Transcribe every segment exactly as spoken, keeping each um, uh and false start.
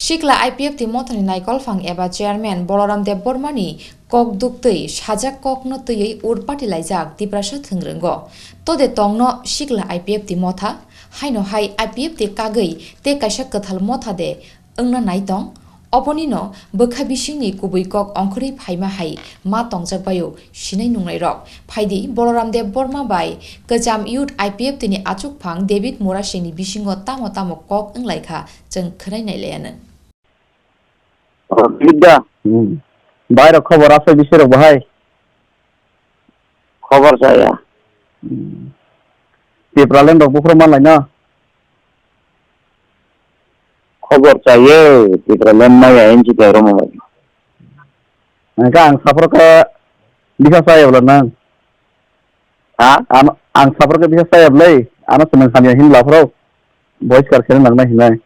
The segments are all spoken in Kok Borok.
Sikla I P F T mothani naikolphang eba chairman Boloram Debbarmani kok duktwi sajak kokno twiwi urpati laijak Tiprasa thwngrango. Tode tongno Sikla I P F T motha, haino hai I P F T kagwi tei kaisa kwthal motha de wngna nai tong? Obonino bwkha bisingni kubui kok ongkhorwi phaima hai ma tongjak baio sinai nungnairok. Phaidi Boloram Debbarma bai kwcham youth I P F T ni achukphang David Murasingni bisingo tamo tamo kok wnglaikha chwng khwnai nailaianw. Bidda. Hmm. Bairok khobor asai bisirok bahai? Khobor chaya. Hmm. Tipraland rok buphuru manlaina? Khobor chayo, Tipraland maya N G P romo bai. Hingke ang saphuru khe bisa chaya bwla nang? Ha? Ano, ang saphuru khe bisa chaya bwlai, ano se nang hamya hinla phuru boiskar khe nang nai hinai.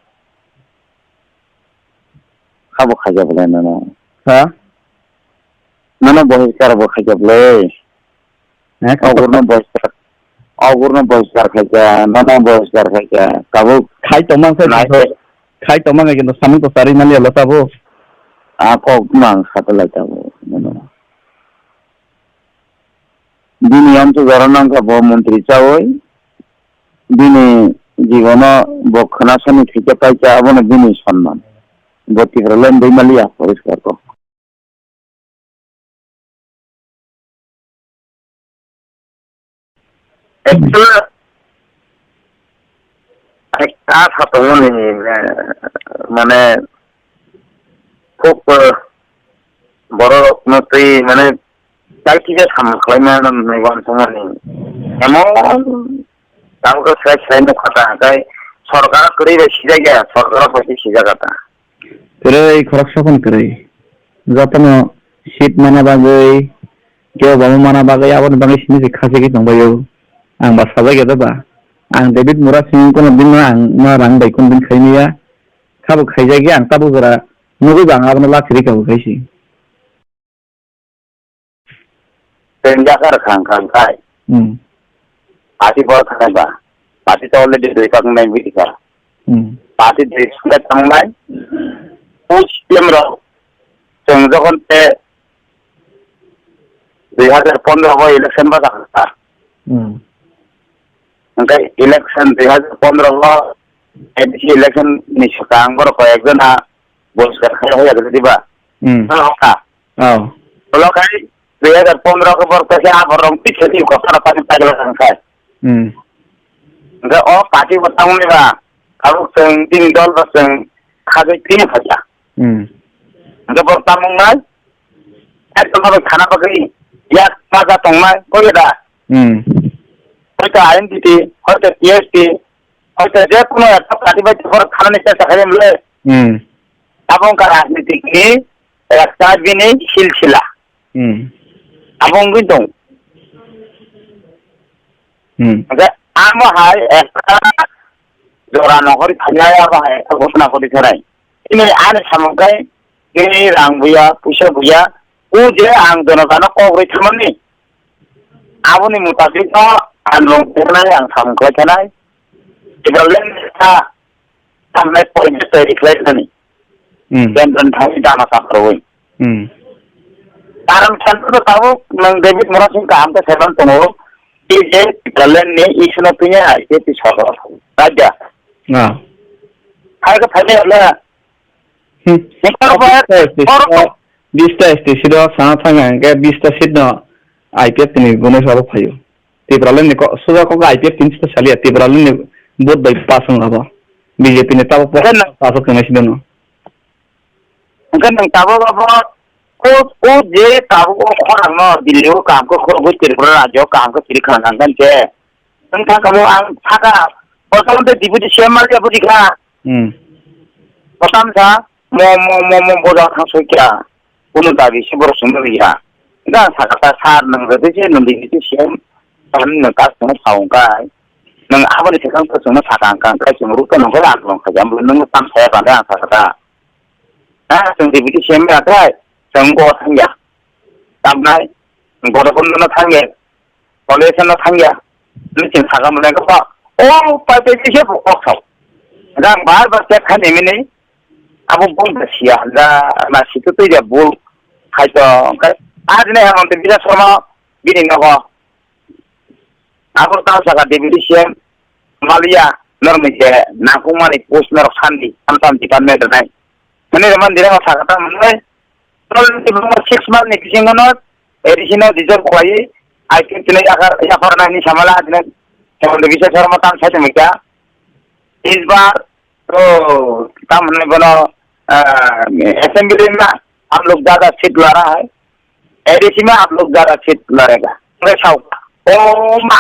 Khabo khaja bwlai nono. Ha? Nono boiskar bo khaja bwlai. Eh, khaja. Ogurno boiskar, ogurno boiskar khaja, nono boiskar khaja. Tabuk khai tongmang khai nai kintu, khai tongmang khai kintu samung to sari mali alo tabo. A kok mang satalai tabo. Nono. Bini amtwi jora nangkha bo montri chawi, bini jibono bo khwnasani thwikhe paikha, abono bini sonman. Bo Tipraland dui maliya, poriskar kok. Actually, ekta sa tongmani, eh, mane, khub, eh, borok no twi, mane, tai kisa samung khlaima nai uansukmani. Emon tabuk khe sai sai nukha ta, tai sorkar kwrwi bai sijak ya, sorkar bai sijak ta. Kwrwi khoroksa phano kwrwi. Jotono seat mana bagwi, kebo bama mana bagwi, aboni bagwi simi se khachigwi tongbaio. Ang ba sajak ya da ba. Ang David Mura simi kono din no ang no rang bai kono din khaimaya. Khabo khaijak ya, ang tabuk jora nugwi ba ang abono lachi rikha bo khaisi. Tei jaka rwkha wngkha wngkhai. Hmm. Party bor thangnai ba. Party to already dui paknai bidi kha. Hmm. Party dui sungkhe thangnai. O C P M rok chwng jokhon te dui hajar pondro bo election ba jakha. Hmm. Hingkhe election dui hajar pondro o M D C election ni swkang borok koi ekjona boriskar khai hoya diba? Hmm. Wngkha. Oh. Ulo khai dui hajar pondro khe borok kaisa aborok twi khe twi kotor pani pagla wngkha. Hmm. Hingkhe o party bo tamoni ba tabuk chwng bini dol bo chwng khagwi tini phaikha. Hmm. Hingkhe borok tamung nai ekdom abo sana bagwi yak maja tongnai koi da. Hmm. Hoito I N P T, hoito T S P, hoito je kono ekta party bai borok thanani chesta khaimle. Hmm. Abo wngkha rajnitik ni ekta bini silsila. Hmm. Abo wngwi tong. Hmm. Hingkhe amo hai ekta jora nohori thanai, abo hai ekta ghotona ghoti thanai. Tini ani samung khe tini rang buya, puisa buya, o je ang jonotano kok rwi thanani. Aboni mutabik no ang rong thanai, ang samung khlai thanai. Tipraland sa Thangnai point twi khlai thani. Hmm. Kendron thani dama saproi. Hmm. Karon kendro tabuk nang David Murasing kaham khe seban tongo. Tei je Tipraland ni issue no pinya I P F T sorkar. Raja. Ah. Hai khe thani wala. Hmm. Nokar ba, bista S T, oro bista S T seat o sana thang ang khe bista seat no I P F T ni gunai sabo phaio. Tipraland ni ko-, suja kok I P F T ni sita salia, Tipraland ni vote bai pass wng abo. B J P ni tabuk Hwnkhe nwng, pass wng khe nai sida no. Hwnkhe nwng tabuk abo ko, ko je tabuk o khorang no Delhi o kaham khe khorogwi Tripura rajyo kaham khe siri khna nang khe nwng thang kamo ang saka, kosom de deputy C M R ya buji kha. Hmm. Kosom sa mo, mo, mo, mo boja thang soi kya. Kuno dabi se borok chwngno rwya. Hwnkhe ang sakha ta, "Sir, nwng rwdi se, nwng rwdi se, siyam, sir, nwng kha chwngno sa wng kha. Nwng aboni swkang khe chwngno sakha wng kha, wng kha chwng rwkha nung khe ang rwng kha, nwng tam saya kha," hwnkhe ang sakha ta. Ha, chwng rwdi se, siyam ya khe, chwng bo thang ya. Tamnai, Godopur no thang ya, Kolesano thang ya. Nwng chwng sakha mwnai khe, o, pai pai khe se bo kok sao. Hwnkhe ang bar bar check kha nini, Abo bol da siya, da na situ tu ya bol. Hai to, kai, ah, dine Hemanta Biswa Sarma, bini nogo. Abo ta saka deputy C M, Malia, nor mije, nangkukmani post nor sandi, tam tam department nai. Mane man dire ma saka ta mane, Tol ni buma six month ni bisingo no A D C no dissolve khlaiwi I P F T no yakar, yakarna hwnwi samala adina Hemanta Biswa Sarma tang sai tongwi kha. Isbar to tam hwnwi bono, ah, assembly ma hum log zyada seat la raha hai, A D C ma hum log zyada seat la raha. Hwnwi sao. O ma.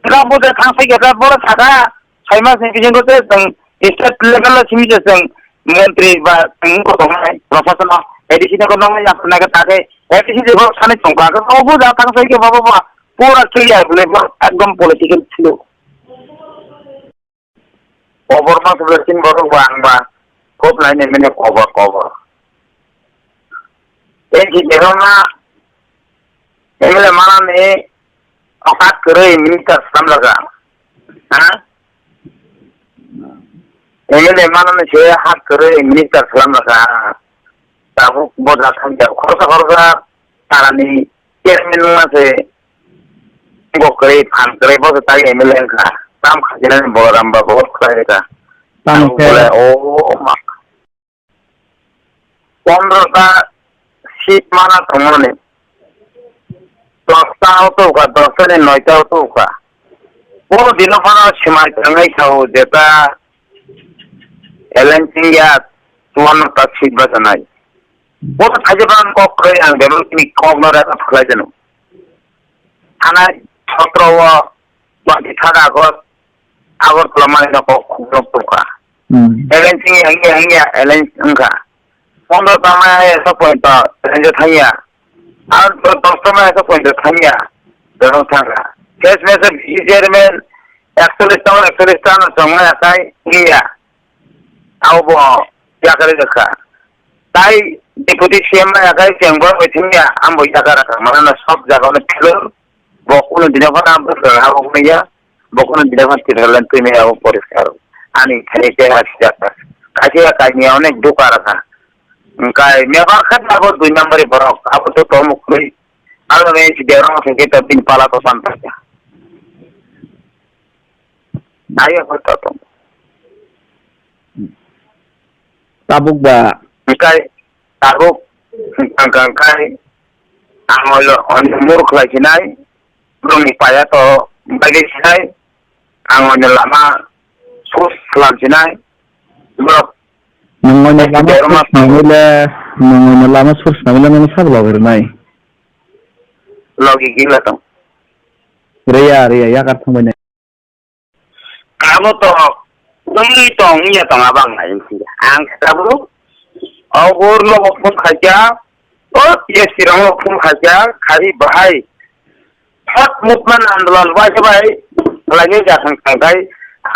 Kha bo je thang sai khe boro saka, sai mas ni bisingo se chwng state level o simi se chwng montri ba chwng ko tongnai, professional A D C no ko nongnai, ya nai ka ta khe A D C je bo sani tong ka, ko bo ja thang sai khe baba ba pura clear bole bo ekdom political thilo. Kobor ma sibole sin borok ba ang ba kop nai ne mene kobor kobor. Tei si derona M L A manani okat kwrwi minister slamjak. Ha? M L A manani se hat kwrwi minister slamjak. Tabuk boja thangya khoroksa khoroksa tarani chairman wngma se bo kwrwi phan kwrwi bo se tai M L A wngkha. Tam khajinani Balaram ba bo khlai rwkha. Tamo Tabuk khe bole o ma. Pondro ta seat mana tongmani. Dos ta auto ka, dos ta ni noi ta auto ka. O dino phano simai tangai sao jeta L N Singya tuan ta seat ba sanai. O ta thaje ban kok kre ang debel ni kok no ra ta phlai janu. Thanai sotro o twenty third August Agartala manwi no kok khumlok tongkha. Hmm. Alliance wngya, wngya, wngya, alliance wngkha. Pondro ta maya esa point to alliance thangya. Ar to dos ta maya esa point to thangya. Dorong thangkha. Case mesa B C chairman ekchollish ta, ekchollish ta no chongmaya kai wngya. Abo bo yakari rwkha. Tai deputy C M ma yakai chengbo bai thangya, ambo yakara kha. Mano sob jaga no philur. Bo kuno dino phano ang bwswk abo wngya, bo kuno dino phano Tipraland twimwi abo poriskar. Ani thani tei ha sijak kha. Kaisa ya kainwi onek duka rakha. Wngkai mebar kha abo dui number borok, abo to tomo kwrwi. Abo ni si derong thangkhe to bini pala to san paikha. Nai abo to tomo. Tabuk ba. Wngkai tabuk wngkha wngkai ang oilo oino mur khlai sinai, borokni paya to bagwi sinai, ang oino lama sus khwlam sinai, borok Nwng oino lama derma sus nangwi le, nwng oino lama sus nangwi le nang sabo logi rwnai. Logi gila tong. Reya, reya, yakar thangbai nai. Abo to wngwi tong wngya tong abo ang nai wngkha. Ang khe tabuk o hor no bo phone khaikha, o P S C rok no phone khaikha, khai bahai hot movement andolon waisa bai khlainai ja thang thang khai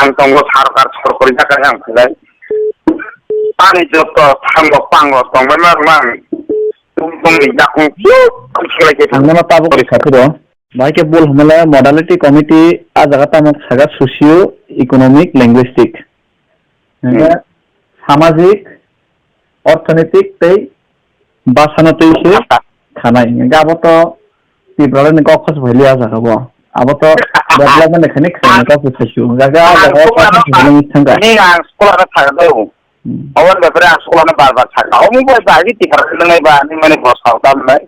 ang tongo sarkar sorkar jaka ang khlai. Ani joto thango pango tongbai ma rwmang tong tong ni jakung khlai khe Ang nono tabuk kori kha phuru. Bahai khe bul hwnmale modality committee a jaga tamo saga socio economic linguistic. Hwnkhe Hmm. samajik, orthonetik tei bwsano twi se khanai. Hwnkhe abo to Tipralani kok khos phaili a jaga bo. Abo to development ni khani khaina kok se saisu. Jaga a Ang jaga school kok ano khos phaili thangka. Ni ang school ano thangdao. Hmm. Aboni bapare ang school ano bar bar thangka. Omo bai bagi Tipralani ba ni mani bosal tam nai.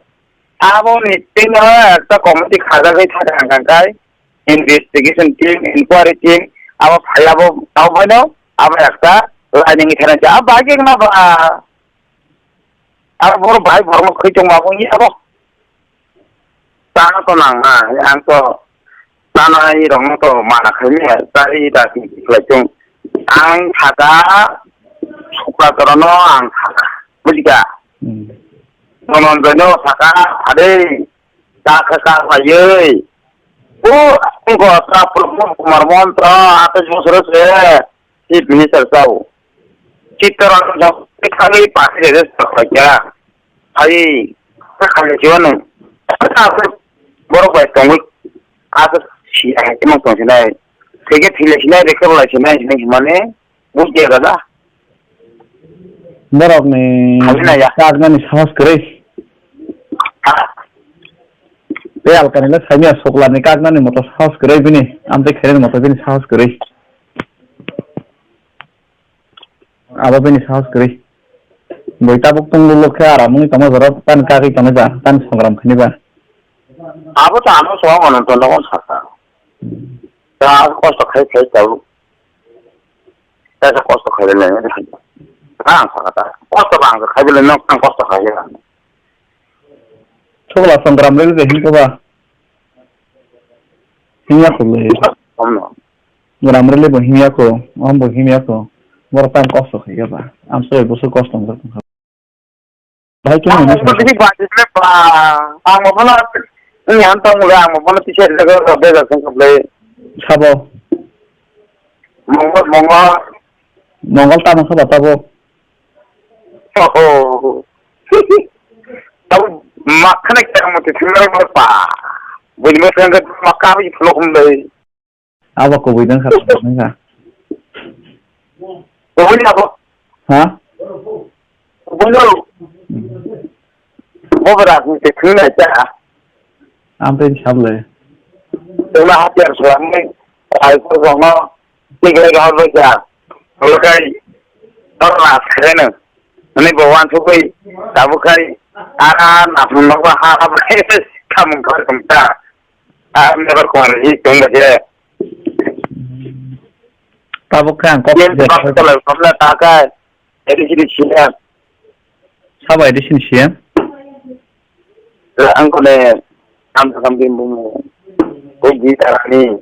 Aboni twi no ekta committee khajagwi thangkha hwnka khe investigation team, inquiry team, abo phai abo, abo phai no, abo ekta line wngwi thangkha. Abo bai khe wngma ba, abo borok bai borok no khoi tongma bo wngya abo. Tano to nang na, ang to Tanai rokno to mana khaimya, chari da khlai chwng. Ang saka Sukrachorono ang saka. Bujika? Hmm. Dhananjoyno saka, ade, ta kha ka laiwi. O, ang ko ta Pramod Kumar Mohanto, atais bosor se. Chief Minister sao. Chittaranjan thangwi party register khlaikha. Hai, ta khaina jiwano. Borok bai tongwi asa si hai tongsinai. Theke thilaisinai, rekhe bwlaisinai hinwi hwnmani bujia gada. Borokni Khaina ya. Kaknani sahos kwrwi. Ha? Tei alkanila saimya suklani kaknani moto sahos kwrwi bini, amtwi khainani moto bini sahos kwrwi. Abo bini sahos kwrwi. Bui tabuk tunglu lukhe aramungni tongma jorok tani kagwi tongnai ba, tani songram khainai ba. Abo ta ano songo no tono kon sakha. Ta kosto khai khai tabuk. Kaisa kosto khaile le, ang sakha ta. Kosto ba ang khaile nok ang kosto khaile. Chukla songram rel de hinko ba. Himya ko le. Omno. Gram rel bo himya ko, om bo himya ko. Bor tam kosto khaile ba. Am so bo so kosto ngam. Bahai khe ang nang mo bisi ba disle ba. Ang mo bono ni han tong le ang mo bono tise le go be ga song le. Sabo. Mongol, mongol. Mongol tamo sabo tabo. Oh. Tabo makhane ke mo tise le go pa. Bujmo sanga makha bi phulok le. Abo kubui dang kha, kubui dang kha. Kubui ni abo? Ha? Kubui no. Bo berak ni te thung nai ta. Am pe sab le. Tengna hatiar sulam ni. Ai ko no. Tiga ga ba ja. Lo kai. Tor na khene. Ani bo wan su kai. Tabu kai. Ara na phun no ba ha ba. Kamung kai tum ta. Ah, never kuan hi tong ba je. Tabuk khe ang kok Yen je. Bak tolai phamla ta kai. Edi sini siya. Sabo edi sini siya? La ang kone am kam bim bum. Ko gitarani.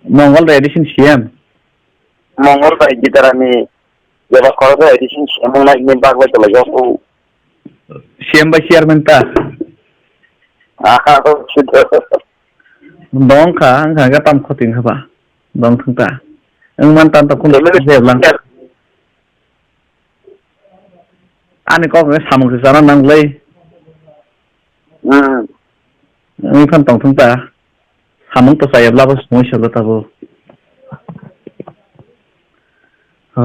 Mongol da edi sini siya. Mongol da gitarani. Jeba khorok hai di sini siya mung nai ni bak bai tolai jok. Siya bai chairman ta. Aha, oh, sudah. Dong kha, ang kha tam khoting kha ba. Dong thung ta. Ang man tan ta kun Jadi, jeblang. Ani kok ni samung se sana nang lei. Hmm. Wng phan tong thung ta. Samung to chaya bla bo sumui salo tabo. Ho,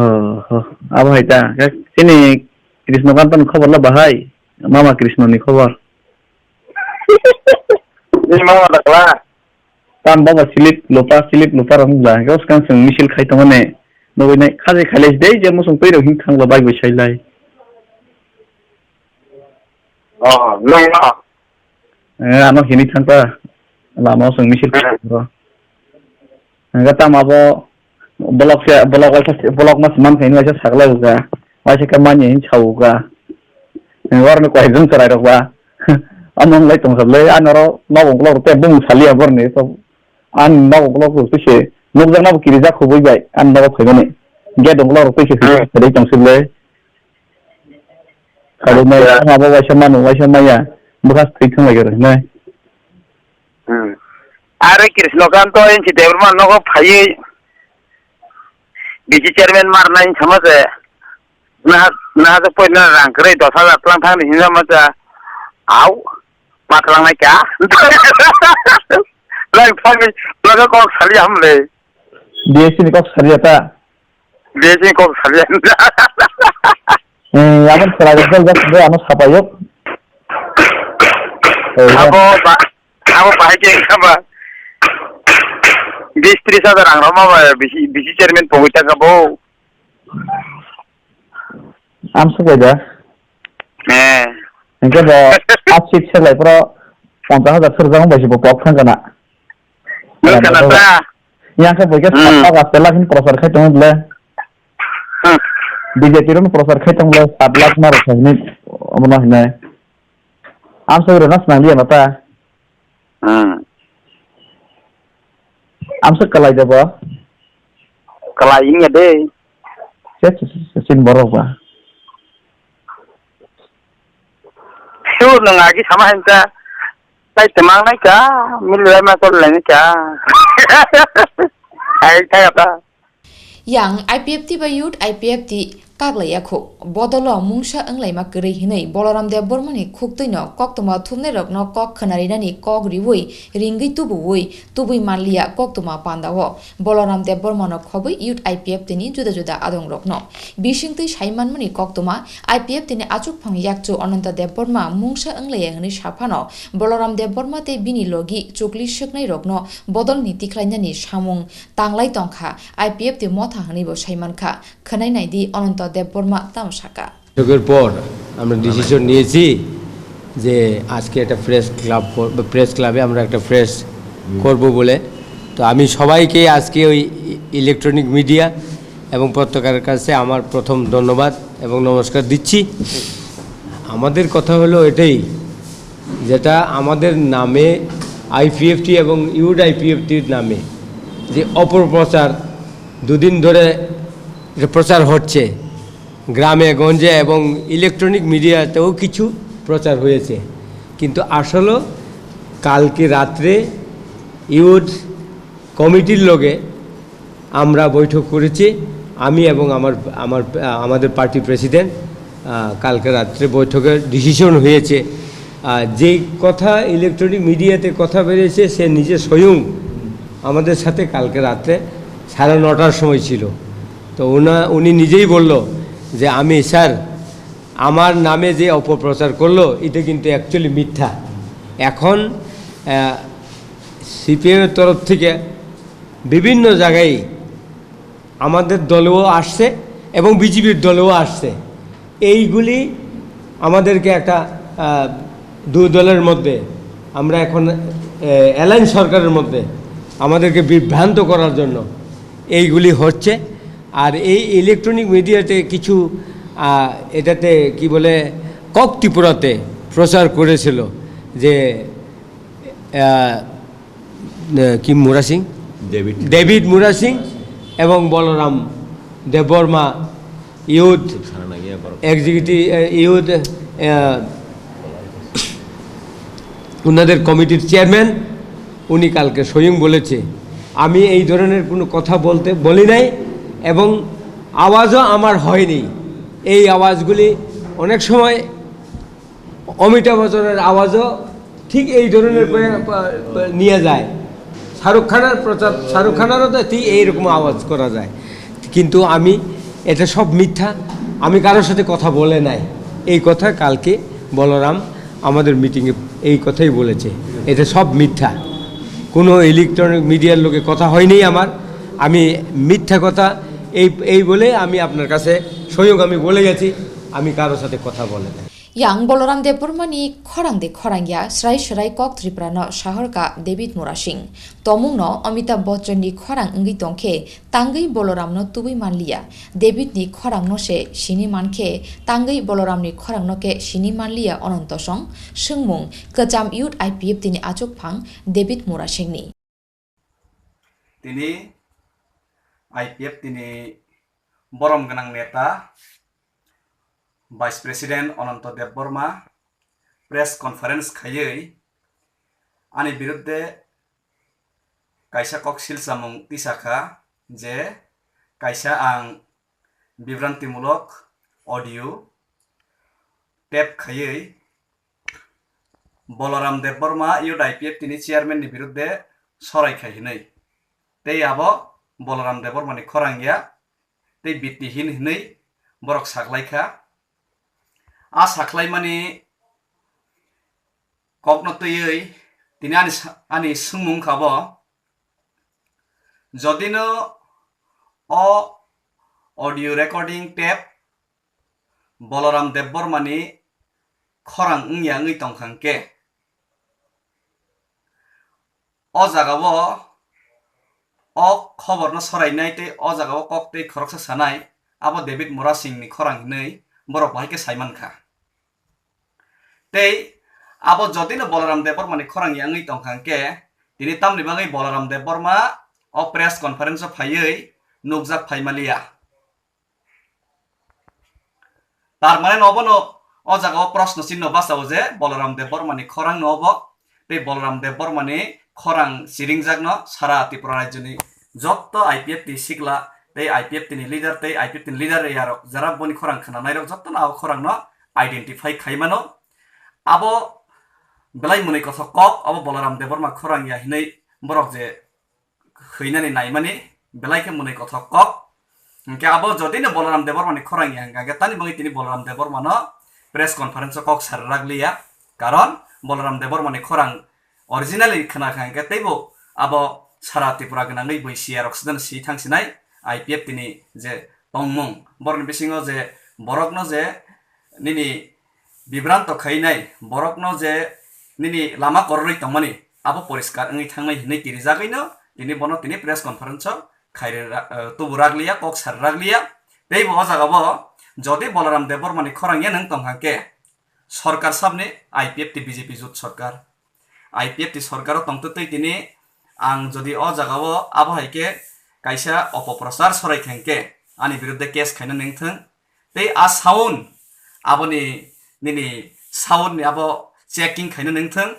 ho. Abo hai ta. Chini Krishna Kantan khobor la bahai. Mama Krishna ni khobor. Ni mama dakla. Tam baba silip lupa, silip lupa rong bla. Gos kan sung misil khai tong ne. Nogoi nai khaje khailai dei je musung twi rok hin thang bla bai bai sai lai. Oh, nung no. Eh, ano hini thangta lama o chwng misil Hmm. Khairo. Hingke tamo abo block se, block waisa, block mas man khaini waisa saklai uga. Waisa khe manya hin sa uga. Hingke oroni koi jong chwrai rok ba. Amo wng lai tong sablai, ano oro nogo block rok tei bumung saliya borni. To ani nogo block rok tei se nukjak nabo kirijak khoboi bai ani nogo phaimani. Gate rok block rok tei se Hmm. Khaidai tong sablai. Khalai mai, Acha. Ang abo waisa mano, waisa maya. Bwkha thwi thang lai khe rw hinai. Hmm. Are Krishna Kanto N C Debbarma nogo phaiwi B C chairman marnai wng sama se. Naha, naha se poina rang kwrwi dos hajar tlang thangni hinwi ma cha. Au, ma tlang nai kha. Lang thangni, lang kok sali ham le. B S C ni kok sali ta. Besi kok saliya. Eh, abang selain kerja kerja anu sapa yuk. Eh, ya. Abo ba, abo bahai ke kaba. Bis tris hajar ang roma ba bisi, bisi chairman pogoi ta kabo. Am sukai da. Eh. Engke bo a seat selai pro ponchas hajar sirjang bai si bo pok thang kana. Nung kana ta? Yang khe boike Hmm. Sat lakh, aat lakh hin prochar khai tongo bole. Hmm. B J P rok prochar khai tongo bole, sat lakh na rwkha hinwi omono hinai. Amsok rwna swnam liya mata. Hmm. Amsok kalai jabo. Kalai wngya de. Se, se, se, se, sin borok ba. Sure, nwng agi sama hinsa. Tai temang nai ka, mil lai ma tol lai ka. Ai, tai apa? Yang I P F T ba youth I P F T. kaklaiya khu. Bodolo mungsa wnglaima kwrwi hwnwi Boloram Debbarmani khuktwino koktwma thumnairokno kok khwnarinani kok riwi ringwi tubuwi tubui manliya koktwma pandao. Boloram Debbarmano khobwi Youth I P F T ni juda juda adongrokno. Bisingtwi sai manmani koktwma, I P F T ni achukphang yakchu Ananta Debbarma mungsa wnglaiya hwnwi saphano Boloram Debbarma tei bini logi chukli swknairokno bodolni tikhlainani samung tanglai tongkha, I P F T motha hwnwibo sai mankha. Khwnai naidi Ananta Debbarma tamo sakha. বৈঠকের পর আমরা ডিসিশন নিয়েছি যে আজকে একটা press club কর-, প্রেস ক্লাবে আমরা একটা প্রেস করব বলে। তো আমি সবাইকে আজকে ওই ই-, ইলেকট্রনিক মিডিয়া এবং পত্রকারের কাছে আমার প্রথম ধন্যবাদ এবং নমস্কার দিচ্ছি। আমাদের কথা হলো এটাই, যেটা আমাদের নামে আইপিএফটি এবং ইউড আইপিএফটির নামে যে অপপ্রচার দুদিন ধরে এটা প্রচার হচ্ছে, গ্রামে গঞ্জে এবং ইলেকট্রনিক মিডিয়াতেও কিছু প্রচার হয়েছে, কিন্তু আসলে কালকে রাত্রে ইউথ কমিটির লগে আমরা বৈঠক করেছি। আমি এবং আমার, আমার, আমাদের পার্টি প্রেসিডেন্ট, আহ, কালকে রাত্রে বৈঠকের ডিসিশন হয়েছে, আহ, যেই কথা ইলেকট্রনিক মিডিয়াতে কথা বেরিয়েছে, সে নিজে স্বয়ং আমাদের সাথে কালকে রাত্রে সাড়ে নটার সময় ছিল। তো ওনা-, উনি নিজেই বলল যে, "আমি, স্যার, আমার নামে যে অপপ্রচার করলো, এটা কিন্তু অ্যাকচুয়ালি মিথ্যা।" এখন, আহ, সিপিএমের তরফ থেকে বিভিন্ন জায়গায় আমাদের দলেও আসছে এবং বিজেপির দলেও আসছে। এইগুলি আমাদেরকে একটা, আহ, দুই দলের মধ্যে, আমরা এখন, আহ, অ্যালায়েন্স সরকারের মধ্যে আমাদেরকে বিভ্রান্ত করার জন্য এইগুলি হচ্ছে। আর এই ইলেকট্রনিক মিডিয়াতে কিছু, আহ, এটাতে কি বলে, কক ত্রিপুরাতে প্রচার করেছিল যে, আহ, আহ, কি মুরা সিং? ডেভিড। ডেভিড মুরা সিং এবং বলরাম দেববর্মা, ইউথ এক্সিকিউটিভ, আহ, ইউথ, আহ, ওনাদের কমিটির চেয়ারম্যান, উনি কালকে স্বয়ং বলেছে, "আমি এই ধরনের কোনো কথা বলতে, বলি নাই এবং আওয়াজও আমার হয়নি।" এই আওয়াজগুলি অনেক সময় অমিতাভ বচ্চনের আওয়াজও ঠিক এই ধরনের করে, আহ, নিয়ে যায়। শাহরুখ খানের প্রচার, শাহরুখ খানেরও তো ঠিক এইরকম আওয়াজ করা যায়। কিন্তু আমি, এটা সব মিথ্যা, আমি কারোর সাথে কথা বলে নাই। এই কথা কালকে বলরাম আমাদের মিটিংয়ে এই কথাই বলেছে, এটা সব মিথ্যা। কোনো ইলেকট্রনিক মিডিয়ার লোকে কথা হয়নি আমার। আমি মিথ্যা কথা এই, এই বলে আমি আপনার কাছে স্বয়ং আমি বলে গেছি, আমি কারোর সাথে কথা বলে নাই। Yang Boloram Debbarmani khorang de khorang ya, srai srai kok Tripura no sahor ka David Murasing. Tomung no Amitabh Bachchan ni khorang wngwi tongkhe, tangwi Boloram no tubui manliya. David ni khorang no se sini mankhe, tangwi Boloram ni khorang no khe sini manliya Ananto Song, swngmung, kwcham Youth I P F T ni achukphang David Murasing ni. Tini I P F T ni borom gwnang neta, Vice President Ananto Debbarma press conference khaiwi ani birudde kaisa kok silchamung tisakha je kaisa ang bibrantimulok audio tape khaiwi Boloram Debbarma Youth I P F T ni chairman ni birudde sorai khai hinwi. Tei abo Boloram Debbarma ni khorang ya, tei bittihin hinwi borok saklaikha. A saklaimani kokno twiwi tini ani sa-, ani swngmung kha bo, jodino o audio recording tape Boloram Debbarmani khorang wngya wngwi tongkha hwnkhe, o jagao o khoborno sorainai tei o jagao kok tei khoroksa sanai, abo David Murasingni khorang hinwi borok bahai khe saimankha. Tei abo jodino Boloram Debbarmani khorang ya wngwi tongkha hwnkhe, tini tamni bagwi Boloram Debbarma o press conference o phaiwi nukjak phaimaliya. Tar mane obono o jaga o proshno chinno bachao je Boloram Debbarmani khorang no obo, tei Boloram Debbarmani khorang chiringjakno sara Tripura rajyoni jotto I P F T sikla tei I P F T ni leader tei I P F T ni leader area rok jara boni khorang khwnanai rok jotono abo khorang no identify khai mano. Abo belai mwnwi kothok kok, abo Balaram Debbarma khorang ya hinwi borok je hwinani naimani belai khe mwnwi kothok kok. Hinkhe abo jodi no Balaram Debbarma ni khorang ya hwnkha khe tani bagwi tini Balaram Debbarma no press conference o kok sar rak liya, karon Balaram Debbarma ni khorang originally khna kha hinkhe teibo abo sara Tripura gwnangwi bui siya rok sudano si thang sinai I P F T ni je tongmung borokni bisingo je borokno je nini bibranto khainai borokno je nini lama kororwi tongmani abo poriskar wngwi thangnai hinwi kirijagwino tini bono tini press conference o khairi ra-, eh, tubu rak liya, kok sar rak liya. Teibo o jaga bo jodi Balaram Debbarma ni khorang ya nwng tong kha khe sorkar sabni I P F T B J P jut sorkar. I P F T sorkar o tongtwtwi tini ang jodi o jaga o abo hai khe kaisa opoprochar sorai kha hinkhe ani biruddhe case khaina nwng thung. Tei a sound aboni nini sound ni abo checking khaina nwng thung.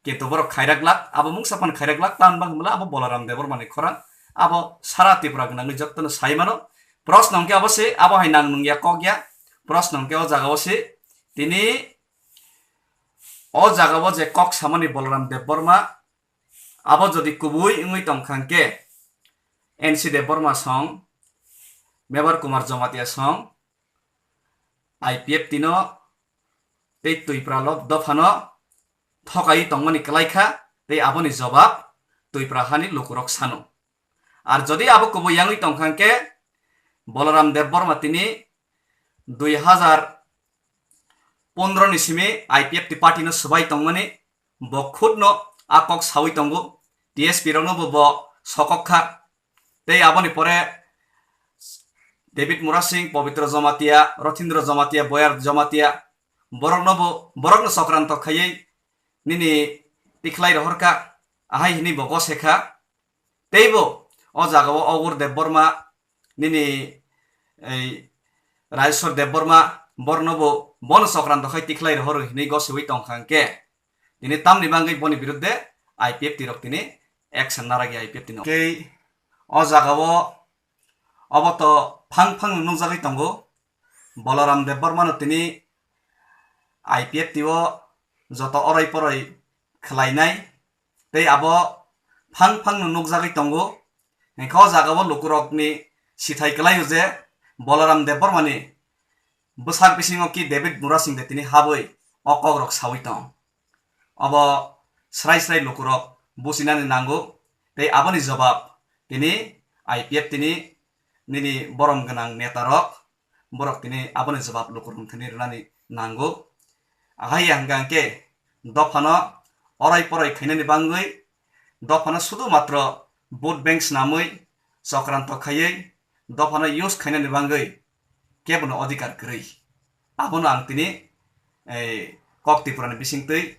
Kintu borok khairak lak, abo mungsa phano khairak lak, tamni bagwi hwnba abo Balaram Debbarma ni khorang, abo sara Tripura gwnangwi jotono sai mano. Proshno hwnkhe abo se, abo hai nang nung ya kok ya. Proshno hwnkhe o jaga o se, tini o jaga o je kok samani Balaram Debbarma, abo jodi kubui wngwi tong kha hwnkhe N C Debbarma song, Mebar Kumar Jamatia song, I P F T no tei Twipra lok dophano thokai tongmani kwlai kha, tei aboni jobab Twipra hani lukurok sano. Ar jodi abo kubui yangwi tong kha hwnkhe Balaram Debbarma tini dui hazar pondro ni simi I P F T party no swbai tongmani bo khudno a kok sawi tongo, T S P rokno bo, bo sokok kha. Tei aboni pore David Murasing, Pabitra Jamatia, Rothindra Jamatia, Boyar Jamatia, borokno bo, borokno sokranto khaiwi nini tikhlai rohor kha, ahai hini bo gose kha. Teibo o jaga o Ogur Debbarma, nini ei Rajeshwar Debbarma, borokno bo bono sokranto khai tikhlai rohor hinwi gosiwi tong kha hwnkhe, tini tamni bagwi boni biruddhe I P F T rok tini action narwkya I P F T no. Tei o jaga o obo to phang phang nukjagwi tongo. Balaram Debbarma no tini I P F T o joto orai porai khlainai, tei abo phang phang no nukjagwi tongo. Hwnkhe o jaga o lukurokni sithai kwlaio je Balaram Debbarmani bwsak bisingo ki David Murasing de tini habwi o kokrok sawi tong. Obo srai srai lukurok buchinani nango, tei aboni jobab tini I P F T ni nini borom gwnang netarok, borok tini aboni jobab lukurok thani rwnani nango. Ahai ya hwnkha hwnkhe dophano orai porai khainani bangwi, dophano sudu matro vote bank swnamwi chokranto khaiwi dophano use khainani bangwi kebono odhikar kwrwi. Abono ang tini, eh, kok Tripura ni bisingtwi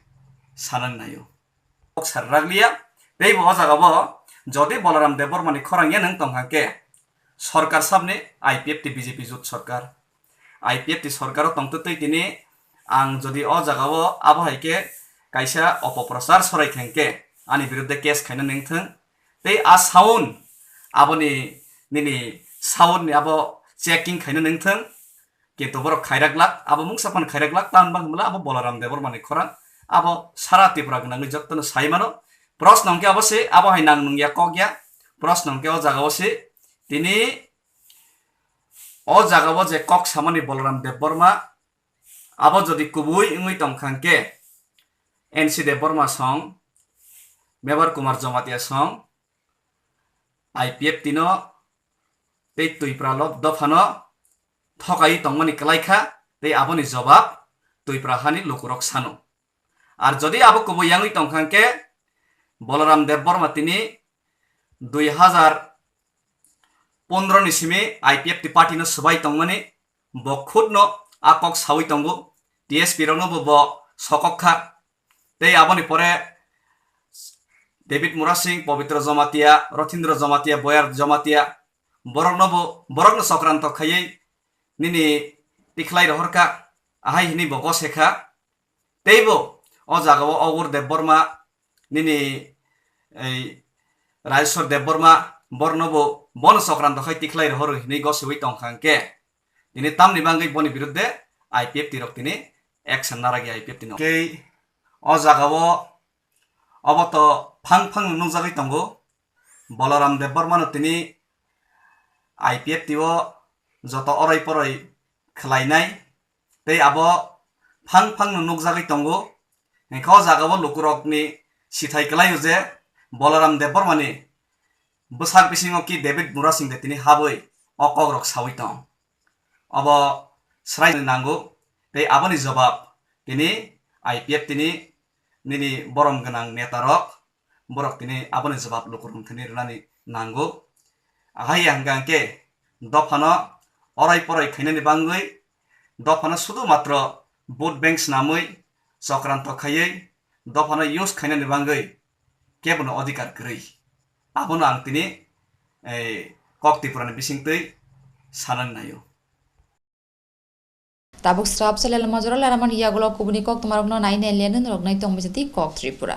sanani naio. Kok sar raglia, tei bo o jaga bo jodi Balaram Debbarma ni khorang ya nwng tong kha khe sorkar sabni I P F T B J P jut sorkar. I P F T sorkar o tongtwtwi tini ang jodi o jaga o abo hai khe kaisa opoprochar sorai kha khe ani biruddhe case khaina nwng thung. Tei a sound aboni nini sound ni abo checking khaina nwng thung. Kintu borok khairak lak, abo mungsa phano khairak lak, tamni bagwi hwnba abo Balaram Debbarma ni khorang, abo sara Tripura gwnangwi jotono sai mano. Proshno hwnkhe abo se, abo hai nang nung ya kok ya. Proshno hwnkhe o jaga o se, tini o jaga o je kok samani Balaram Debbarma, abo jodi kubui wngwi tong kha hwnkhe N C Debbarma song, Mebar Kumar Jamatia song, I P F T no tei Twipra lok dophano thokai tongmani kwlai kha, tei aboni jobab Twipra hani lukurok sano. Ar jodi abo kubui yangwi tong kha hwnkhe Balaram Debbarma tini dui hazar pondro ni simi I P F T party no swbai tongmani bo khudno a kok sawi tongo, T S P rokno bo, bo sokok kha. Tei aboni pore David Murasing, Pabitra Jamatia, Rothindra Jamatia, Boyar Jamatia, borokno bo, borokno sokranto khaiwi nini tikhlai rohor kha, ahai hini bo gose kha. Teibo o jaga o Ogur Debbarma, nini ei Rajeshwar Debbarma, borno bo bono sokranto khai tikhlai rohoro hinwi gosiwi tongkha hwnkhe, tini tamni bagwi boni birudde I P F T rok tini action naragi I P F T no. Kei o jagao obo to phang phang nukjagwi tongo. Balaram Debbarmano tini I P F T o joto oroi poroi khlainai tei abo phang phang no nukjagwi tongo. Hwnkhe o jagao lukurokni sithai kwlaio je Balaram Debbarmani bwsak bisingo ki David Murasing de tini habwi o kokrok sawi tong. Obo srai nango tei aboni jobab tini I P F T ni nini borom gwnang netarok borok tini aboni jobab lukurok thani rwnani nango. Ahai hwnkha hwnkhe dophano oroi poroi khainani bagwi dophano sudu matro vote bank swnamwi chokranto khaiwi dophano use khainani bagwi kebono adhikar kwrwi. Abono ang tini, eh, kok Tripurani bisingtwi sanani naio. Tabuk srap se lelma jora laramani yagulo kubuni kok tumarokno nai nai liya nini rok nai tong bijadi kok Tripura.